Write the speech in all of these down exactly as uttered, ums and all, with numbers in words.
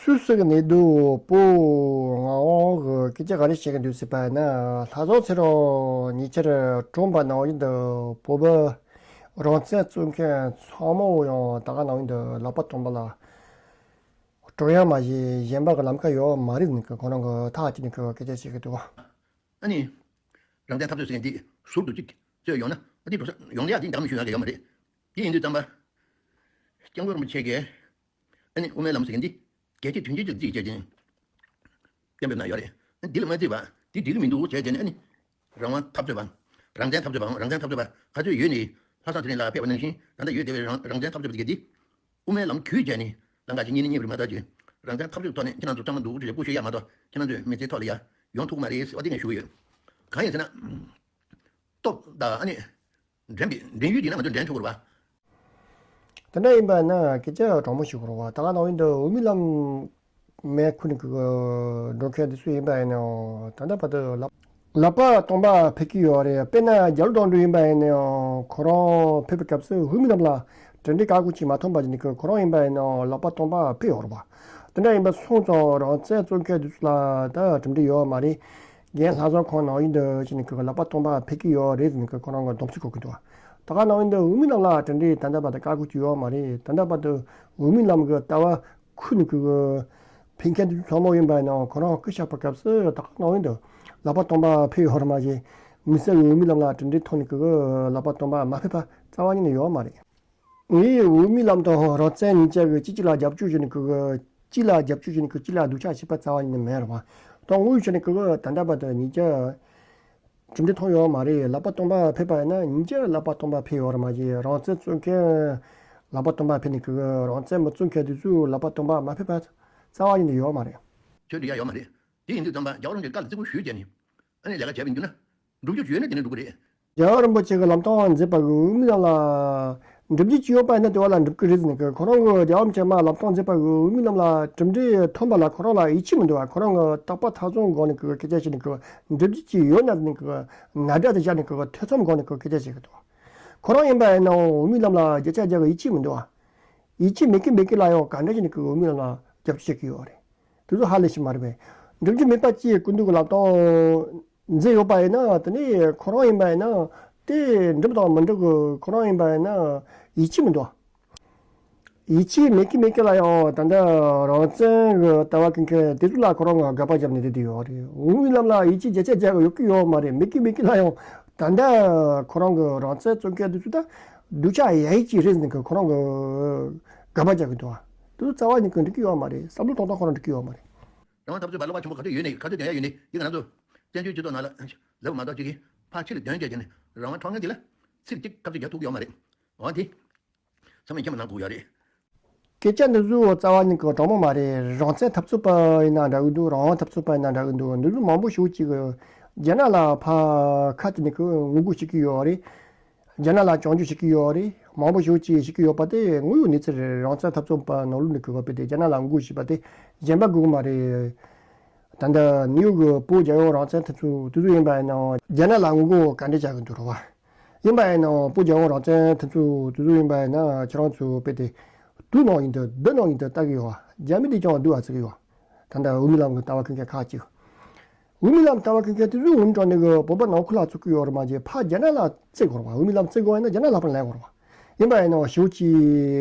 དུས་སུ་གནས་སྡོད་པོ་ང་འོང་གི་སྐད་ཆ་ག་རེ་བཤད་ཀྱི་འདུག་ཟེར་བ་ན། ལྷ་བཟང་ཚེ་རིང་ཉེ་ཆར་གྲོངས་པ་ནང་བཞིན་དུ་བོད་པ་རང་བཙན་རྩོད་མཁན་ཚང་མ་ཡང་ད་ག་ནང་བཞིན་དུ་ལག་པ་སྟོང་པ་ལ་སྤྲོད་ཡ་མ་བྱས་གཞན་པ་གི་ལམ་ཁ་ཡོད་མ་རེད་ཟེར་ནས་ཁོ་རང་གི་ཐག་བཅད་ནས་ཁོ་སྐད་ཆ་བཤད་ཀྱི་འདུག་ཨ་ནི། རང་བཙན་འཐབ་རྩོད་ཟེར་མཁན་འདི་ཟུར་དུ་གཅིག་རྩོད་ཡོང་ན་ཨ་འདི་འགྲོ་ས་ཡོང་ཡ་འདི་འདང་མི་ཞུ་ཡ་གི་ཡོད་མ་རེད། དེ་ཡིན་དུས་ཙམ་པ། སྐྱབས་མགོན་རིན་པོ་ཆེ་གིས་ཨ་ནི་དབུ་མའི་ལམ་ཟེར་མཁན་འདི་རྒྱལ་སྤྱིའི་དོན་ཆེན་ཅིག་བརྩིས་བྱས་ཀྱིན་གཏན་འབེབས་གནང་ཡོད་རེད། ཨ་འདི་ལ་མ་བརྩིས་པ་འདི་འགྲིག་གི་མི་འདུག་བྱས་བྱས་ནས་ཨ་ནི་རང་དབང་འཐབ་རྩོད་པ། རང་བཙན་འཐབ་རྩོད་པའམ་རང་བཙན་འཐབ་རྩོད་པ་ག་ཚོད་ཡོད་ནའི་ལྷ་བཟང་ཚེ་རིང་ལགས་ཕེབས་པ་ནང་བཞིན་ད་ལྟ་ཡོད་བསྡད་པའི་རང་རང་བཙན་འཐབ་རྩོད་པ་དེ་གས་འདི། དབུ་མའི་ལམ་བརྒྱུད་བྱས་ནས་ལམ་ཁ་ཅིག་གཉིས་ནས་གཉིས་བར་མ་གཏོགས་ཀྱི་རང་བཙན་འཐབ་རྩོད་ཐོག་ནས་ཁྱེད་རང་ཚོ་ཚང་མ་འདུག་ཅེས་སྐུ་ཞབས་ཡ་མ་གཏོགས་ཁྱེད་རང་ཚོས་མི་ཚེ་ཐོག་ལ་ཡ་ཡོང་ཐུབ་མ་རེད་ཟེར་བ་དེ་ངས་ཞུ་གི་ཡོད། གང་ཡིན་ཟེར་ན། སྟོབས་དང་ཨ་ནི། འགྲན་པའི་འགྲན་ཡུལ་གྱི་ན་ང་ཚོ་འགྲན་ཆོག་གི་རེད་བ། དེ་འདྲ་ཡིན་པ་ན་སྐད་ཆ་དྲང་མོ་ཞུ་དགོས་རེད་བ། ད་ག་ནང་བཞིན་དུ་དབུ་མའི་ལམ་མེད་ཁུལ་གྱི་འགྲོ་མཁན་དེ་ཚོ་ཡིན་པ་ཡིན་ནའང་ད་ལྟ་བར་དུ་ལག་ལག་པ་སྟོང་པ་ཕེབས་ཀྱི་ཡོད་རེད། དཔེར་ན་རྒྱ་ལོ་དོན་གྲུབ་ཡིན་པ་ཡིན་ནའང་ཁོ་རང་ཕེབས་པའི་སྐབས་སུ་དབུ་མའི་ལམ་ལ་གྲུབ་འབྲས་བཀའ་བཀོད་ཅིག་མ་ཐོན་པ་ཅིག་ནི་ཁོ་རང་ཡིན་པ་ཡིན་ནའང་ལག་པ་སྟོང་པ་ཕེབས་ཡོད་རེད་བ། དེ་འདྲ་ཡིན་པ་སོང་ཙང་རང་བཙན་རྩོད་མཁན་དེ་ཚོ་ལ་ད་གྲུབ་འབྲས་ཡོད་མ་རེད། རྒན་ལྷ་བཟང་ཁོང་ནང་བཞིན་དུ་ཅི་ནི་ཁོ་ལག་པ་སྟོང་པ་ཕེབས་ཀྱི་ཡོད་རེད་ཟེར་ནས་ཁོ་རང་གི་སྡོམ་ཚིག་གོ་གི་འདུག་ད་ག་ནང་བཞིན་དུ་དབུ་མའི་ལམ་ལ་གྲུབ་འབྲས་ད་ལྟ་བར་དུ་བཀའ་བཀོད་ཅིག་ཡོད་མ་རེད། ད་ལྟ་བར་དུ་དབུ་མའི་ལམ་གྱི་ལྟ་བ་ཁུར་ནས་ཁོ་ཕེབས་མཁན་དེ་ཚོ་ཚང་མ་ཡིན་པ་ཡིན་ནའང་ཁོ་རང་སྐུ་གཤེགས་པའི་སྐབས་སུ་ད་ག་ནང་བཞིན་དུ་ལག་པ་སྟོང་པ་ཕེབས་ཡོད་རེད་མ་གཞི། མི་སེར་གྱི་དབུ་མའི་ལམ་ལ་གྲུབ་འབྲས་ཐོག་ནས་ཁོ་ལག་པ་སྟོང་པ་མ་ཕེབས་པ་རྩ་བ་ཉིད་ནས་ཡོད་མ་རེད། ངས་དབུ་མའི་ལམ་དང་རང་བཙན་གཉིས་ཆ་གི་གཅིག་གཅིག་ལ་རྒྱབ་སྐྱོར་བྱས་ནས་ཁོ་གི་གཅིག་ལ་རྒྱབ་སྐྱོར་བྱས་ནས་ཁོ་གཅིག་ལ་སྡུག་ཆག་བྱེད་པ་རྩ་བ་ཉིད་ནས་མེད་རེད་བ། དང་དངོས་ཡོད་བྱས་ནས་ཁོ་གི་ད་ལྟ་བར་དུ་གཉིས་ཆ་གྲུབ་འབྲས་ཐོན་ཡོད་མ་རེད། ལག་པ་སྟོང་པ་ཕེབས་པ་ཡིན་ན་གཉིས་ཆ་ལག་པ་སྟོང་པ་ཕེབས་ཡོད་རེད་མ་གཞི། རང་བཙན་རྩོད་མཁན་ལག་པ་སྟོང་པ་ཕེབས་ནས་ཁོ་གི་རང་བཙན་མི་རྩོད་མཁན་དེ་ཚོས་ལག་པ་སྟོང་པ་མ་ཕེབས་པ་རྩ་བ་ཉིད་ནས་ཡོད་མ་རེད། ཆོས་འབྲི་ཡ་ཡོད་མ་རེད། དེ་ཡིན་དུས་ཙམ་པ་རྒྱལ་བ་རིན་པོ་ཆེའི་བཀའ་ལ་བརྩི་བཀུར་ཞུས་བྱས་ནས་ཨ་ནི་ལས་ཀ་བྱས་པ་ཡིན་རྒྱུ་ན། འགྲུབ་རྒྱུ་ཅིག་ཡོད་ན་དེ་ནས་འགྲུབ་ཀྱི་རེད། རྒྱལ་བ་རིན་པོ་ཆེ་གི་ལམ་སྟོན་མཛད་པ་གི་དབུ་མའི་ལམ་ལ་འགྲུབ་རྒྱུ་ཅིག་ཡོད་པ་ཡིན་ན་དེ་བ་ལ་འགྲུབ་ཀྱི་རེད་ཟེར་ནས་ཁོ་རང་གི་རྒྱལ་བ་རིན་པོ་ཆེ་མར་ལམ་སྟོན་མཛད་པ་གི་དབུ་མའི་ལམ་ལ་གྲུབ་འབྲས་ཐོན་པ་ལ་ཁོ་རང་ལ་ཡིད་ཆེས་མི་འདུག་བ། ཁོ་རང་གི་རྟག་པ་ཐག་ཆོད་སྒོ་ནས་གི་སྐད་ཆ་བཤད་ནས་གི་འགྲུབ་རྒྱུ་ཅིག་ཡོད་ན་ཟེར་ནས་གི་ན་སྒྲ་དེ་བཞག་ནས་གི་ཐེ་ཚོམ་སྒོ་ནས་གི་སྐད་ཆ་བཤད་གི་འདུག་ཁོ་རང་ཡིན་པ་ཡིན་ནའང་དབུ་མའི་ལམ་ལ་བརྒྱ་ཆ་བརྒྱ་གི་ཡིད་ཆེས་མི་འདུག་བ། ཡིད་ཆེས་མེད་ཀི་མེད་ཀི་ལ་ཡང་ག་འདྲ་བྱས་ནས་གི་དབུ་མའི་ལམ་ལ་རྒྱབ་སྐྱོར་བྱེད་ཀྱི་ཡོད་རེད། དེ་ཚོ་ཧ་ལས་ཤིག་མ་རེད་པས། འགྲུབ་རྒྱུ་མེད་པ་ཅིག་སྐུ་མདུན་གྱི་ལམ་སྟོན་མཛད་ཡོད་པ་ཡིན་ན་དེ་ནས་ཁོ་རང་ཡིན་པ་ཡིན་ན་དེ་འགྲུབ་དང་མི་འགྲུབ་ཀྱི་ཁོ་རང་ཡིན་པ་ཡིན་ན་ཡིད་ཆེས་མི་འདུག་ཡིད་ཆེས་མེད་ཀི་མེད་ཀི་ལ་ཡང་ད་ལྟ་རང་བཙན་གྱི་ལྟ་བ་ཀུན་མཁན་དེ་ཚོ་ལ་ཁོ་རང་གི་དགག་པ་བརྒྱབ་ནས་བསྡད་དེ་ཡོད་རེད། དབུ་མའི་ལམ་ལ་ཡིད་ཆེས་བརྒྱ་ཆ་བརྒྱ་གི་ཡོད་ཀི་ཡོད་མ་རེད། མེད་ཀི་མེད་ཀི་ལ་ཡང་ད་ལྟ་ཁོ་རང་གི་རང་བཙན་རྩོད་མཁན་དེ་ཚོ་ད་སྡུག་ཅག་ཡ་ཡིད་ཀྱི་རེད་ཟེར་ནས་ཁོ་རང་གི་དགག་པ་རྒྱག་གི་འདུག་དེ་ཚོ་རྩ་བ་ཉིད་ཀྱི་འགྲིག་གི་ཡོད་མ་རེད། བསམ་བློ་གཏོང་སྟངས་ཁོ་རང་འགྲིག་གི་ཡོད་མ་རེད། རང་དབང་འཐབ་རྩོད་པ་བློ་བག་ཆེན་པོ་ག་ཚོད་ཡོད་ནས་ག་ཚོད་འདོན་ཡ་ཡོད་ནས་འདི་ག་ང་ཚོ་བཙན་བྱོལ་སྤྱི་ཚོགས་ནང་ལ་ལབ་མ་གཏོགས་ཅིག་གིས་ཕར་ཕྱི་ལ་འདོན་བྱས་བྱས་ནས་རང་དབང་འཕྲོག་མཁན་འདི་ལ་ཚིག་གཅིག་སྐབས་སུ་རྒྱག་ཐུབ་ཀྱི་ཡོད་མ་རེད། འོ་དེ་ཚང་མས་མཁྱེན་པ་གནང་དགོས་ཡོད་རེད། སྐད་ཆ་འདི་ཚོ་རྩ་བ་ཉིད་ཀྱི་དྲང་མོ་མ་རེད། རང་བཙན་འཐབ་རྩོད་པ་ཡིན་ན་འདྲ་གི་འདུག་རང་དབང་འཐབ་རྩོད་པ་ཡིན་ན་འདྲ་གི་འདུག་འདི་ཚོ་མང་པོ་ཞིག་ཅིག་གིས་རྒྱ་ནག་ལ་ཕར་ཁ་གཏད་ནས་ཀྱི་ངོ་རྒོལ་བྱེད་ཀྱི་ཡོད་རེད། རྒྱ་ནག་ལ་སྐྱོན་བརྗོད་བྱེད་ཀྱི་ཡོད་རེད། མང་པོ་ཞིག་ཅིག་བྱེད་ཀྱི་ཡོད་པ་དེ་དངོས་ཡོད་གནས་ཚུལ་རེད། རང་བཙན་འཐབ་རྩོད་པ་ནང་ལོགས་ནས་ཀྱི་དཔེ་དེ་རྒྱ་ནག་ལ་ངོ་རྒོལ་བྱེད་པ་དེ་གཞན་པ་དགོས་ཀྱི་མ་རེད། ད་ལྟ་ནིའུ་ཡོག་གི་བོད་རྒྱལ་ཡོངས་རང་བཙན་འཐབ་རྩོད་དེ་ཚོ་ཡིན་པ་ཡིན་ནའང་རྒྱ་ནག་ལ་ངོ་རྒོལ་ག་འདྲ་བྱ་གི་འདུག་རེད་བ། ཡིན་པ་ཡིན་ནའང་བོད་རྒྱལ་ཡོངས་རང་བཙན་འཐབ་རྩོད་དེ་ཚོ་ཡིན་པ་ཡིན་ན་ཁྱེད་རང་ཚོ་དཔེ་དེ་དུས་ནང་བཞིན་དུ་དུས་ནང་བཞིན་དུ་ལྟ་གི་ཡོད་བ། རྒྱ་མི་དེ་ཀྱང་སྡུག་བ་བརྩི་གི་ཡོད། ད་ལྟ་དབུ་མའི་ལམ་གྱི་ལྟ་བ་ཀུན་མཁན་ཁག་ཅིག་དབུ་མའི་ལམ་ལྟ་བ་ཀུན་མཁན་དེ་ཚོས་འུ་ཅག་ནི་གི་བོད་པ་ནང་ཁུལ་ལ་བཙུགས་ཀྱི་ཡོད་རེད་མ་གཞི་ཕར་རྒྱ་ནག་ལ་བརྩི་དགོས་རེད་བ། དབུ་མའི་ལམ་བརྩི་དགོས་ཡིན་ན་རྒྱ་ནག་ལ་ཕར་ལེན་དགོས་རེད་བ། ཡིན་པ་ཡིན་ནའང་ཞེ་པོ་ཅིག་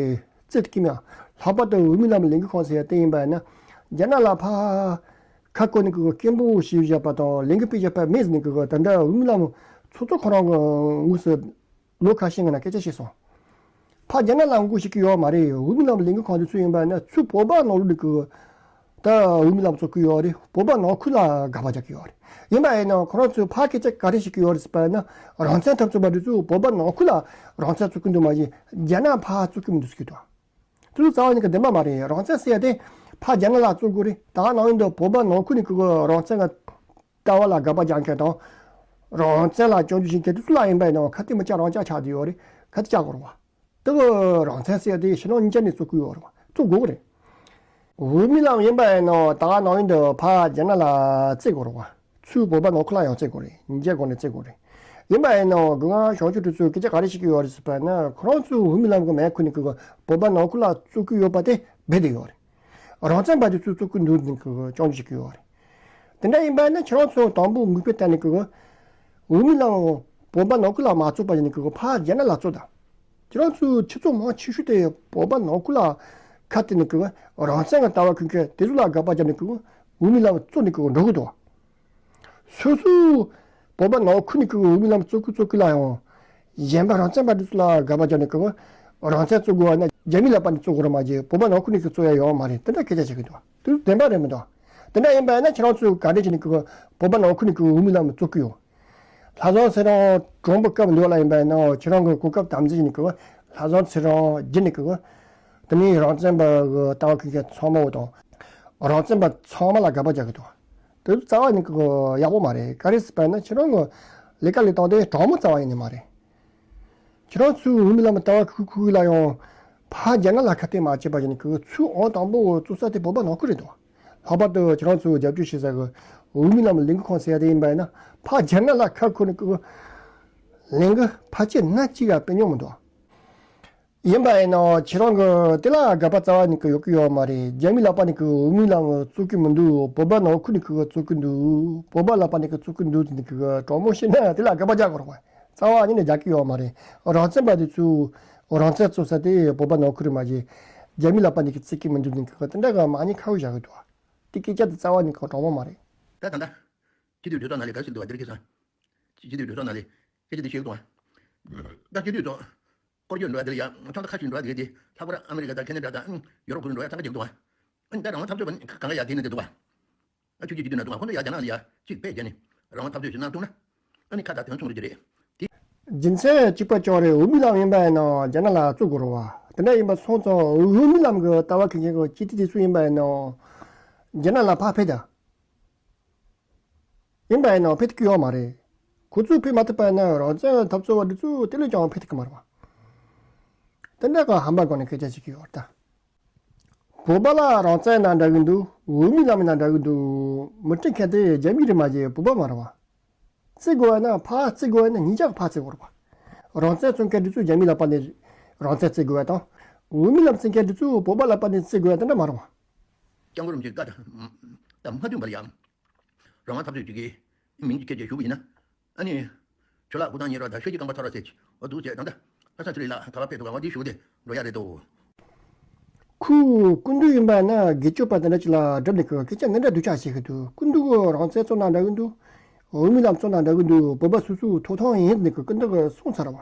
བརྩི་ཐུབ་ཀྱི་མེད། ལྷག་པར་དུ་དབུ་མའི་ལམ་ལས་འགུལ་ཁང་ཟེར་ཡ་དེ་ཡིན་པ་ཡིན་ན་རྒྱ་ནག་ལ་ཕར་ཁ་བསྐོར་ནས་གི་སྐད་འབོད་བྱས་བཞག་པ་དང་ལས་འགུལ་སྤེལ་བཞག་པ་མེད་ཟེར་ནས་གི་ད་ལྟ་དབུ་མའི་ལམ་ཚོགས་གཙོ་ཁོ་རང་གི་དངོས་སུ་ལོ་ཁ་ཤས་སྔོན་ན་སྐད་ཆ་བཤད་སོང་། ཕར་རྒྱ་ནག་ལ་ངོ་རྒོལ་བྱེད་ཀྱི་ཡོད་མ་རེད། དབུ་མའི་ལམ་ལས་འགུལ་ཁང་དེ་ཚོ་ཡིན་པ་ན་ཚུར་བོད་པ་ནང་ལོགས་ནས་ཀྱི་ད་དབུ་མའི་ལམ་བཙུགས་ཀྱི་ཡོད་རེད། བོད་པ་ནང་ཁུལ་ལ་དགག་པ་རྒྱག་གི་ཡོད་རེད། ཡིན་པ་ཡིན་ནའང་ཁོ་རང་ཚོས་ཕར་སྐད་ཆ་ག་རེ་བཤད་ཀྱི་ཡོད་རེད་ཟེར་བ་ན་རང་བཙན་འཐབ་རྩོད་པ་དེ་ཚོས་བོད་པ་ནང་ཁུལ་ལ་རང་བཙན་རྩོད་ཀྱི་འདུག་མ་གཞི་རྒྱ་ནག་ཕར་རྩོད་ཀྱི་མི་འདུག་ཟེར་གྱི་འདུག་དེ་ཚོ་རྩ་བ་ཉིད་ཀྱི་བདེན་པ་མ་རེད། རང་བཙན་ཟེར་ཡ་དེ་ཕར་རྒྱ་ནག་ལ་རྩོད་དགོས་རེད། ད་ག་ནང་བཞིན་དུ་བོད་པ་ནང་ཁུལ་ནས་ཀྱི་རང་བཙན་གྱི་ལྟ་བ་ལ་དགག་པ་རྒྱག་མཁན་དང་། རང་བཙན་ལ་སྐྱོན་བརྗོད་བྱེད་མཁན་དེ་ཚོ་ལ་ཡིན་པ་ཡིན་ནའང་ཁ་གཏད་མི་བཅག་རང་བཅག་ཆགས་བསྡད་ཡོད་རེད། ཁ་གཏད་བཅག་དགོས་རེད་བ། དེ་གི་རང་བཙན་ཟེར་ཡ་དེ་ཕྱི་ནང་གཉིས་ཆ་ནས་རྩོད་ཀྱི་ཡོད་རེད་བ། རྩོད་དགོས་ཀྱི་རེད། དབུ་མའི་ལམ་ཡིན་པ་ཡིན་ནའང་ད་ག་ནང་བཞིན་དུ་ཕར་རྒྱ་ནག་ལ་རྩོད་དགོས་རེད་བ། ཚུར་བོད་པ་ནང་ཁུལ་ལ་ཡང་རྩོད་དགོས་རེད། གཉིས་ཆ་སྒོ་ནས་རྩོད་དགོས་རེད། ཡིན་པ་ཡིན་ནའང་སྒོ་ང་བྱང་ཆུབ་དེ་ཚོས་སྐད་ཆ་ག་རེ་བཤད་ཀྱི་ཡོད་རེད་ཟེར་བ་ན་ཁོ་རང་ཚོའི་དབུ་མའི་ལམ་གྱི་མེ་འཁུར་ནས་ཀྱི་བོད་པ་ནང་ཁུལ་ལ་རྩོད་ཀྱི་ཡོད་པ་དེ་རྦད་དེ་ཡོད་རེད། རང་བཙན་པ་དེ་ཚོས་བཙོག་གི་འདུག་ཟེར་ནས་ཀྱི་སྐྱོན་བརྗོད་བྱེད་ཀྱི་ཡོད་རེད། དེ་འདྲ་ཡིན་པ་ཡིན་ན་ཁྱེད་རང་ཚོ་དང་པོ་མིག་དཔེ་བལྟས་ནས་ཀྱི་འོས་མིའི་ལམ་བོད་པ་ནང་ཁུལ་ལ་མ་བཙུགས་པ་ཡིན་ནས་ཀྱི་ཕར་རྒྱ་ནག་ལ་བཙུགས་དང་། ཁྱེད་རང་ཚོའི་སྤྱི་ཚོགས་མང་ཆེ་ཤོས་དེ་བོད་པ་ནང་ཁུལ་ལ་ཁ་གཏད་ནས་ཀྱི་རང་བཙན་གྱི་ལྟ་བ་འཁོད་མཁན་དེ་ཚོ་ལ་དགག་པ་བརྒྱབ་ནས་ཀྱི་འོས་མིའི་ལམ་བཙུགས་ནས་ཀྱི་འགྲོ་གི་འདུག། སོ་སོའི་བོད་པ་ནང་ཁུལ་ནས་ཀྱི་འོས་མིའི་ལམ་བཙུགས་ཀྱི་བཙུགས་ཀྱི་ལ་ཡང་། གཞན་པ་རང་བཙན་པ་འདི་ཚོ་ལ་དགག་པ་བརྒྱབ་ནས་ཀྱི་རང་བཙན་བཙུགས་དགོས་པ་ན་རྒྱ་མིའི་ལག་པ་ནས་བཙུགས་དགོས་རེད་མ་གཞི་བོད་པ་ནང་ཁུལ་ནས་ཀྱི་བཙུགས་ཡ་ཡོད་མ་རེད། དེ་འདྲ་སྐད་ཆ་བཤད་ཀྱི་འདུག། དེ་བདེན་པ་རེད་མི་འདུག། དེ་འདྲ་ཡིན་པ་ཡིན་ན་ཁྱེད་རང་ཚོས་ག་འདྲ་བྱས་ནས་ཀྱི་བོད་པ་ནང་ཁུལ་ནས་ཀྱི་འོས་མིའི་ལམ་བཙུགས་ཀྱི་ཡོད། ལྷ་བཟང་ཚེ་རིང་དྲང་པོ་སྐབས་འདི་ལ་ཡིན་པ་ཡིན་ན་ཁྱེད་རང་གི་གོ་སྐབས་དམ་འཛིན་བྱས་ནས་ཀྱི་ལྷ་བཟང་ཚེ་རིང་བརྒྱུད་ནས་ཀྱི་དེ་ནས་རང་བཙན་པ་གི་ལྟ་བ་འཁོད་མཁན་ཚང་མ་འོ་དང་། རང་བཙན་པ་ཚང་མ་ལ་དགག་པ་རྒྱག་གི་འདུག། དེ་རྩ་བ་ནས་ཀྱི་ཡག་པོ་མ་རེད། ག་རེ་ཟེར་བ་ན་ཁྱེད་རང་གི་ལས་ཀ་ལས་སྟངས་དེ་དྲང་མོ་རྩ་བ་ཡིན་ནི་མ་རེད། ཁྱེད་རང་ཚོའི་འོས་མི་ལ་མི་ལྟ་བ་ཁུག་ཁུག་ལ་ཡང་ཕ་རྒྱ་ནག་ལ་ཁ་གཏད་མ་བྱེད་པ་ཡིན་ནི་ཀྱི་ཚུལ་ཨང་དང་པོ་བཙུགས་ས་དེ་བོད་པ་ནང་ཁུལ་རེད་འདུག། ལྷག་པར་དུ་ཁྱེད་རང་ཚོའི་རྒྱབ་སྐྱོར་བྱེད་ས་གི་འོས་མི་ལ་མི་ལས་འགུལ་ཁང་ཟེར་ཡ་དེ་ཡིན་པ་ཡིན་ན་ཕ་རྒྱ་ནག་ལ་ཁ་འཁུར་ནི་ཀྱི་ལས་འགུལ་ཕལ་ཆེར་སྣ་གཅིག་ག་སྤེལ་མྱོང་མི་འདུག། ཡིན་པ་ཡིན་ནའང་ཁྱེད་རང་གི་དེ་ལ་དགག་པ་རྩ་བ་ནས་ཀྱི་ཡོད་ཀྱི་ཡོད་མ་རེད། རྒྱ་མིའི་ལག་པ་ནས་ཀྱི་འོས་མི་ལ་མི་བཙུགས་ཀྱི་མི་འདུག། བོད་པ་ནང་ཁུལ་ནས་ཀྱི་བཙུགས་ཀྱི་འདུག། བོད་པ་ལག་པ་ནས་ཀྱི་བཙུགས་ཀྱི་འདུག་ཟེར་ནས་ཀྱི་དྲང་མོ་བཤད་ན་དེ་ལ་དགག་པ་རྒྱག་དགོས་རེད་པ། རྩ་བ་ཉིད་ནས་རྒྱག་གི་ཡོད་མ་རེད། རང་བཙན་པ་དེ་ཚོས་རང་བཙན་རྩོད་ས་དེ་བོད་པ་ནང་ཁུལ་རེད་མ་གཞི་རྒྱ་མིའི་ལག་པ་ནས་ཀྱི་བཙུགས་ཀྱི་མི་འདུག་ཟེར་ནས་ཀྱི་དེ་འདྲ་གི་མ་ཉེས་ཁ་འུ་བཞག་གི་འདུག། དེ་སྐད་ཆ་དེ་རྩ་བ་ནས་ཀྱི་དྲང་མོ་མ་རེད། ད་ད་ལྟ་སྤྱི་འཐུས་གྲོས་ཚོགས་ནང་ལ་ག་རེ་ཞིག་འདུག་བ་འདིར་ཁེ་སང་། སྤྱི་འཐུས་གྲོས་ཚོགས་ནང་ལ་སྐད་ཆ་དེ་བཤད་གི་འདུག་བ། ད་སྤྱི་འཐུས་ཚོགས། སྐོར་སྐྱོད་འགྲོ་ཡ་དེ་ལ་ཡ་ཚོང་རྟགས་ཁ་ཤས་འགྲོ་ཡ་དེ་ག་དེ་ལྷག་པར་ཨ་མི་རི་ཀ་དང་ཁེ་ན་ཌ་དང་ཡོ་རོབ་ཁུལ་འགྲོ་ཡ་ཚང་ཀ་རྒྱག་འདུག་བ། ཨ་ནི་ད་རང་དབང་འཐབ་རྩོད་པ་ནི་གང་ག་ཡ་དེ་ནི་དེ་འདུག་བ། ཨ་ཆོས་རྒྱུད་སྤྱི་འཐུས་ནང་འདུག་བ། ཁོང་ཚོ་ཡ་རྒྱ་ནག་ལ་ཡ་གཅིག་དཔེ་བརྒྱབ་ནས་རང་དབང་འཐབ་རྩོད་ཞིག་གནང་ཐུབ་ན། ཨ་ནི་ཁ་ད་དོན་ཚོང་རེ་ཅི་རེད། དེ། རྒྱུ་མཚན་གཅིག་པ་ཅོག་རེད། འོས་མི་ལམ་ཡིན་པ་ཡིན་ན་རྒྱ་ནག་ལ་བཙུགས་དགོས་རེད་བ། དེ་འདྲ་ཡིན་པ་སོང་ཙང་འོས་མི་ལམ་གི་ལྟ་བ་ཁེངས་མཁན་གི་སྤྱི་འཐུས་དེ་ཚོ་ཡིན་པ་ཡིན་ན་རྒྱ་ནག་ལ་ཕར་ཕེབས་དང་། ཡིན་པ་ཡིན་ན་ཕེབས་ཐུབ་ཀྱི་ཡོད་མ་རེད། ཁོ་ཚོས་ཕེབས་མ་ཐུབ་པ་ཡིན་ན་རང་བཙན་འཐབ་རྩོད་པ་འདི་ཚོས་དེ་ལས་ཀྱང་ཕེབས་ཐུབ་ཀྱི་མ་རེད་བ། དེ་འདྲ་གི་ཧམ་པ་སྒང་ནས་སྐད་ཆ་བཤད་ཀྱི་ཡོད་རེད་ད། བོད་པ་ལ་རང་བཙན་ན་འདྲ་གི་འདུག། འོས་མི་ལམ་ན་འདྲ་གི་འདུག། མི་སྤྲད་མཁན་དེ་རྒྱ་མི་རེད་མ་གཞི་བོད་པ་མ་རེད་བ། བརྩི་དགོས་ན་ཕར་བརྩི་དགོས་ན་གཉིས་ཆ་གི་ཕར་བརྩི་དགོས་རེད་བ། རང་བཙན་རྩོད་མཁན་དེ་ཚོས་རྒྱ་མི་ལག་པ་ནས་རང་བཙན་བརྩི་དགོས་ཡ་དང་། འོས་མི་ལམ་བརྩི་མཁན་དེ་ཚོས་བོད་པ་ལག་པ་ནས་བརྩི་དགོས་ཡ་དེ་འདྲ་མ་རེད་བ། སྐྱབས་མགོན་རིན་པོ་ཆེ་བཀའ་དང་མ་བསྟུན་པ་ལ་ཡང་། རང་དབང་འཐབ་རྩོད་ཅིག་གི་མིང་གི་སྐད་ཆ་ཞུ་བ་ཡིན་ན། ཨ་ནི། ཇོ་ལགས་སྐུ་ཐང་ཉེ་རོགས་དང་ཤེས་ཀྱི་རྐང་པ་ཐོ་ར་ཟེར་གྱི་འོ་འདུག་ཟེར་ད་ལྟ་ལྷ་ས་ཚེ་རིང་ལགས་ག་པར་ཕེབས་འདུག་ག་འོ་འདི་ཞུ་སྟེ་འགྲོ་ཡ་རེད་དོ། ཁོས་སྐུ་མདུན་ཡིན་པ་ན་སྒེར་གཅོད་པ་དེ་འདྲ་ཅིག་ལ་སྒྲུབ་ནས་ཀྱི་སྐད་ཆ་འདི་འདྲ་སྡུག་ཅག་བཤད་གི་འདུག། སྐུ་མདུན་གྱི་རང་བཙན་རྩོད་ན་འདྲ་གི་འདུག། འོས་མི་ལམ་རྩོད་ན་འདྲ་གི་འདུག། བོད་པ་སོ་སོའི་ཐོབ་ཐང་ཡིན་ནས་ཀྱི་སྐུ་མདུན་གྱིས་གསུངས་ཚར་བ།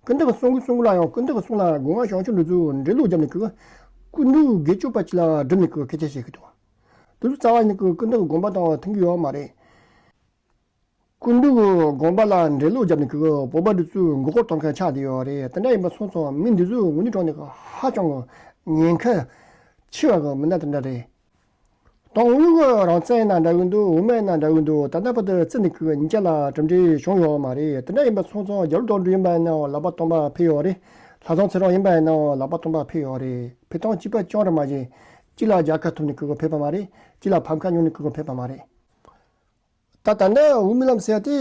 སྐུ་མདུན་གྱིས་གསུང་གི་གསུང་གི་ལ་ཡང་སྐུ་མདུན་གྱིས་གསུང་ལ་དགོངས་པ་བཞེས་ཆོག་འདི་ཚོ་འགྲེལ་བརྗོད་བརྒྱབ་ནས་ཀྱི་སྐུ་མདུན་སྒེར་གཅོད་པ་ཅིག་ལ་སྒྲུབ་ནས་ཀྱི་སྐད་ཆ་བཤད་གི་འདུག། དེ་ཚོ་རྩ་བ་ནས་ཀྱི་སྐུ་མདུན་གྱི་དགོངས་པ་དང་མཐུན་གི་ཡོད་མ་རེད། སྐུ་མདུན་གྱི་དགོངས་པ་ལ་འགྲེལ་བརྗོད་བརྒྱབ་ནས་ཀྱི་བོད་པ་འདི་ཚོའི་མགོ་སྐོར་གཏོང་མཁན་ཆགས་བསྡད་ཡོད་རེད། དེ་འདྲ་ཡིན་པ་སོང་ཙང་མི་འདི་ཚོའི་ངོས་ནས་དྲངས་ནས་ཀྱི་ཧ་ཅང་གི་ཉེན་ཁ་ཆེ་བ་གི་མི་སྣ་དེ་འདྲ་རེད། ཏང་ཡོན་གྱི་རང་བཙན་ཡིན་ན་འདྲ་གི་འདུག། འོས་མི་ཡིན་ན་འདྲ་གི་འདུག། ད་ལྟ་བར་དུ་བརྩི་ནས་ཀྱི་གཉིས་ཆ་ལ་གྲུབ་འབྲས་བྱུང་ཡོད་མ་རེད། དེ་འདྲ་ཡིན་པ་སོང་ཙང་རྒྱ་ལོ་དོན་གྲུབ་ཡིན་པ་ཡིན་ནའང་ལག་པ་སྟོང་པ་ཕེབས་ཡོད་རེད། ལྷ་བཟང་ཚེ་རིང་ཡིན་པ་ཡིན་ནའང་ལག་པ་སྟོང་པ་ཕེབས་ཡོད་རེད། ཕེབས་སྟངས་གཅིག་པ་རྐྱང་རེད་མ་གཞི། གཅིག་ལ་རྒྱལ་ཁ་ཐོབ་ནས་ཀྱི་ཕེབས་པ་མ་རེད། གཅིག་ལ་ཕམ་ཁ་མྱོང་ནས་ཀྱི་ཕེབས་པ་མ་རེད། ད་ད་ལྟ་འོས་མི་ལམ་ཟེར་ཡ་དེ་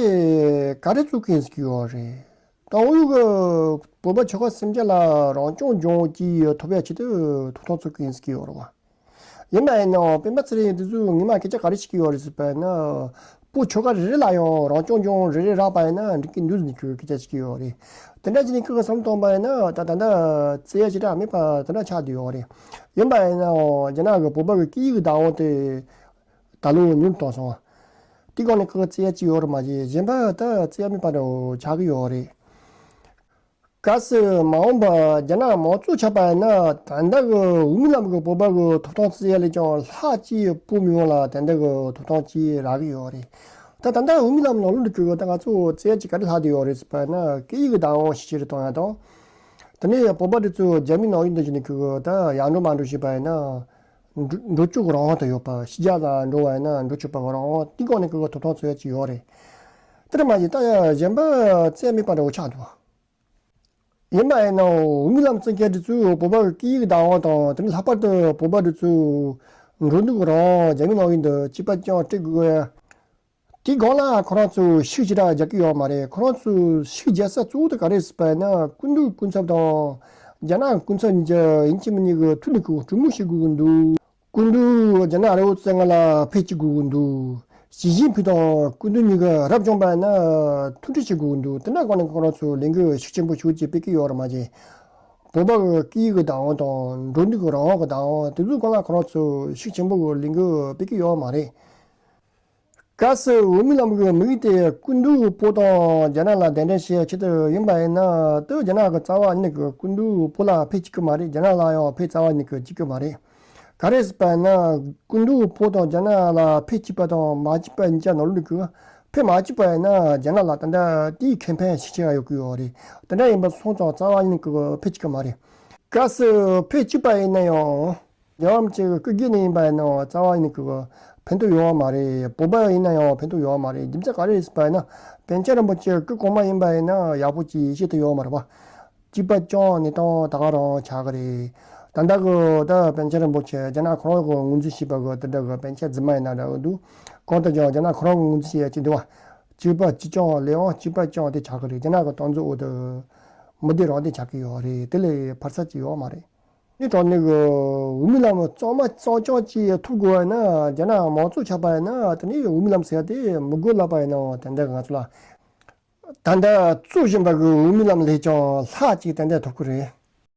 ག་རེ་བཙུགས་ཀྱི་ཡིན་ཟེར་གྱི་ཡོད་རེད། ཏང་ཨུ་གི་བོད་པ་ཆོལ་ཁ་སེམས་ཅན་ལ་རང་སྐྱོང་ལྗོངས་ཀྱི་ཐོབ་ཡ་ཆེད་དུ་ཐོབ་ཐང་བཙུགས་ཀྱི་ཡིན་ཟེར་གྱི་ཡོད་རེད་བ། ཡིན་པ་ཡིན་ནའང་སྤེན་པ་ཚེ་རིང་དེ་ཚོས་ངོ་མ་སྐད་ཆ་ག་རེ་བཤད་ཀྱི་ཡོད་རེད་ཟེར་བ་ཡིན་ན། བོད་ཆོལ་ཁ་རེ་རེ་ལ་ཡང་རང་སྐྱོང་ལྗོངས་རེ་རེ་རག་པ་ཡིན་ན་འགྲིག་གི་འདུག་ཟེར་ནས་ཁོས་སྐད་ཆ་བཤད་ཀྱི་ཡོད་རེད། དེ་འདྲ་བྱས་ནས་ཁོས་བསམ་བློ་གཏོང་པ་ཡིན་ན་ད་ད་ལྟ་བཙལ་ཡ་ཞེ་དྲག་མེད་པ་དེ་འདྲ་ཆགས་བསྡད་ཡོད་རེད། ཡིན་པ་ཡིན་ནའང་རྒྱ་ནག་གི་བོད་པ་གི་སྐད་ཡིག་གི་བདག་དབང་དེ། ད་ལོ་ཉུང་དུ་བཏང་སོང་བ། དེ་སྒང་ནས་ཁོ་བཙལ་ཡ་ཅིག་ཡོད་རེད་མ་གཞི་གཞན་པ་ད་བཙལ་ཡ་མེད་པ་འདྲ་བོ་ཆགས་ཀྱི་ཡོད་རེད། གལ་སྲིད་མ་འོངས་པ་རྒྱ་ནག་དམངས་གཙོ་ཆགས་པ་ཡིན་ན་ད་ལྟ་གི་འོས་མི་ལམ་གི་བོད་པ་གི་ཐོབ་ཐང་བཙལ་ཡ་ལས་ཀྱང་ལྷག་ཅིག་བོད་མི་ཡོངས་ལ་ད་ལྟ་གི་ཐོབ་ཐང་ཅིག་རག་གི་ཡོད་རེད། ད་ད་ལྟ་འོས་མི་ལམ་ནང་ལོགས་འདི་གི་ད་ང་ཚོ་བཙལ་ཡ་ཅིག་ག་རེ་ལྷག་བསྡད་ཡོད་རེད་ཟེར་བ་ན་སྐད་ཡིག་གི་བདག་དབང་ཞིག་ཆེ་རུ་གཏོང་ཡ་དང་། དེ་ནས་བོད་པ་འདི་ཚོ་རྒྱ་མི་ནང་ཡོད་འདི་བཞིན་གི་ད་ཡར་འགྲོ་མར་འགྲོ་བྱེད་པ་ཡིན་ན། འགྲོ་འགྲོ་སྐྱོད་ཀྱི་རང་དབང་དང་ཡོད་པ། ཕྱི་རྒྱལ་ལ་འགྲོ་བ་ཡིན་ན་འགྲོ་སྐྱོད་པ་གི་རང་དབང་དེ་སྒང་ནས་ཀྱི་ཐོབ་ཐང་རྩོད་ཡ་ཅིག་ཡོད་རེད། དེར་མ་ཡིན་ད་ཡ་གཞན་པ་རྩོད་ཡ་མེད་པ་འདྲ་བོ་ཆགས་འདུག། ཡིན་པ་ཡིན་ནའང་འོས་མི་ལམ་རྩོད་མཁན་དེ་ཚོས་བོད་པ་གི་སྐད་ཡིག་གི་བདག་དབང་དང་དེ་ནས་ལྷག་པར་དུ་བོད་པ་དེ་ཚོས་འགྲོ་འདུག་གི་རང་དབང་རྒྱ་མི་ནང་ཡིན་དུ་གཅིག་པ་རྐྱང་སྤྲད་དགོས་ཡ། དེའི་སྒང་ལ་ཁོ་རང་ཚོས་ཤུགས་ཅི་འདྲ་རྒྱག་གི་ཡོད་མ་རེད། ཁོ་རང་ཚོས་ཤུགས་རྒྱག་ས་གཙོ་བོ་དེ་ག་རེ་ཟེར་བ་ཡིན་ན་སྐུ་མདུན་སྐུ་ཚབ་དང་རྒྱ་ནག་སྐུ་ཚབ་གཉིས་ཀྱི་ཡིན་གཅིག་མིན་གཉིས་ཀྱི་ཐུག་ནས་ཀྱི་གྲོས་མོལ་བྱེད་དགོས་ཀྱི་འདུག། སྐུ་མདུན་རྒྱ་ནག་རི་བོ་རྩེ་ལྔ་ལ་ཕེབས་བཅུག་དགོས་ཀྱི་འདུག་ཞི་ཅིན་ཕིང་དང་སྐུ་མདུན་གཉིས་ཀ་རབ་བྱུང་པ་ཡིན་ན་ཐུག་འཕྲད་བྱེད་དགོས་ཀྱི་འདུག་དེ་འདྲ་གང་ནས་ཁོ་རང་ཚོ་ལས་འགུལ་ཤུགས་ཆེན་པོ་ཞིག་ཅིག་སྤེལ་གྱི་ཡོད་རེད་མ་གཞི། བོད་པ་གི་སྐད་ཡིག་གི་བདག་དབང་དང་འགྲོ་འདུག་གི་རང་དབང་གི་བདག་དབང་དེ་ཚོའི་སྒང་ལ་ཁོ་རང་ཚོ་ཤུགས་ཆེན་པོ་གི་ལས་འགུལ་སྤེལ་གྱི་ཡོད་མ་རེད། གལ་སྲིད་འོས་མི་རྣམས་ཀྱི་དམིགས་ཡུལ་དེ་སྐུ་མདུན་བོད་དང་རྒྱ་ནག་ལ་གདན་འདྲེན་བྱེད་ཆེད་དུ་ཡིན་པ་ཡིན་ན། དེ་རྒྱ་ནག་གི་རྩ་བ་ཉིད་ཀྱིས་སྐུ་མདུན་བོད་ལ་ཕེབས་བཅུག་གི་མ་རེད། རྒྱ་ནག་ལ་ཡང་ཕེབས་རྩ་བ་ཉིད་ཀྱིས་བཅུག་གི་མ་རེད། ག་རེ་ཟེར་བ་ཡིན་ན། སྐུ་མདུན་བོད་དང་རྒྱ་ནག་ལ་ཕེབས་བཅུག་པ་དང་མ་བཅུག་པ་གཉིས་ཀ་ནང་ལོགས་ཀྱི་ཕེབས་མ་བཅུག་པ་ཡིན་ན་རྒྱ་ནག་ལ་ད་ལྟ་དེའི་ཁེ་ཕན་ཞིག་ཆེ་བ་ཡོད་ཀྱི་ཡོད་རེད། དེ་འདྲ་ཡིན་པ་སོང་ཙང་རྩ་བ་ཉིད་ཀྱིས་ཕེབས་བཅུག་གི་མ་རེད། གལ་སྲིད་ཕེབས་བཅུག་པ་ཡིན་ན་ཡང་། རྒྱལ་བ་རིན་པོ་ཆེ་གི་སྐུ་སྒེར་ནས་ཡིན་པ་ཡིན་ན་རྩ་བ་ཉིད་ཀྱི་ཕན་ཐོགས་ཡོད་མ་རེད། བོད་པ་ཡིན་ན་ཡང་ཕན་ཐོགས་ཡོད་མ་རེད། རྒྱུ་མཚན་ག་རེ་ཟེར་བ་ཡིན་ན། པཎ་ཆེན་རིན་པོ་ཆེ་སྐུ་གོང་མ་ཡིན་པ་ཡིན་ན་ཡག་པོ་ཅིག་བཤད་ཐུབ་ཡོད་མ་རེད་པ། བཅུག་པ་ཀྱང་གནས་སྟངས་ད་ག་རང་ཆགས་ཀྱི་རེད། ད་ལྟ་གི་ད་པཎ་ཆེན་རིན་པོ་ཆེ་རྒྱ་ནག་ཁོ་རང་གི་ངོས་འཛིན་བྱས་པ་གི་དེ་འདྲ་གི་པཎ་ཆེན་རྫུན་མ་ཡིན་ན་འདྲ་གི་འདུག་གང་ལྟར་ཀྱང་རྒྱ་ནག་ཁོ་རང་གི་ངོས་འཛིན་བྱས་ཡ་ཅིག་འདུག་བ། བཅུག་པ་བཅུག་ཀྱང་ལས་དབང་བཅུག་པ་ཀྱང་དེ་ཆགས་ཀྱི་རེད། རྒྱ་ནག་གི་སྟངས་འཛིན་འོག་ཏུ་མི་བདེ་རང་བདེ་ཆགས་ཀྱི་ཡོད་རེད། དེ་ལས་ཕར་ཚད་ཅིག་ཡོད་མ་རེད། དེའི་གྲས་ནས་གི་འོས་མི་ལམ་གཙང་མ་གཙང་རྐྱང་ཅིག་ཐོབ་དགོས་པ་ཡིན་ན། རྒྱ་ནག་མང་གཙོ་ཆགས་པ་ཡིན་ན་དེ་ནས་འོས་མི་ལམ་ཟེར་ཡ་དེ་མི་དགོས་ལབ་པ་ཡིན་ན་ཏན་ཏན་ང་ཚོ་ལ་ད་ལྟ་རྩོད་བཞིན་པ་གི་འོས་མི་ལམ་ལས་ཀྱང་ལྷག་ཅིག་ཏན་ཏན་ཐོབ་ཀྱི་རེད།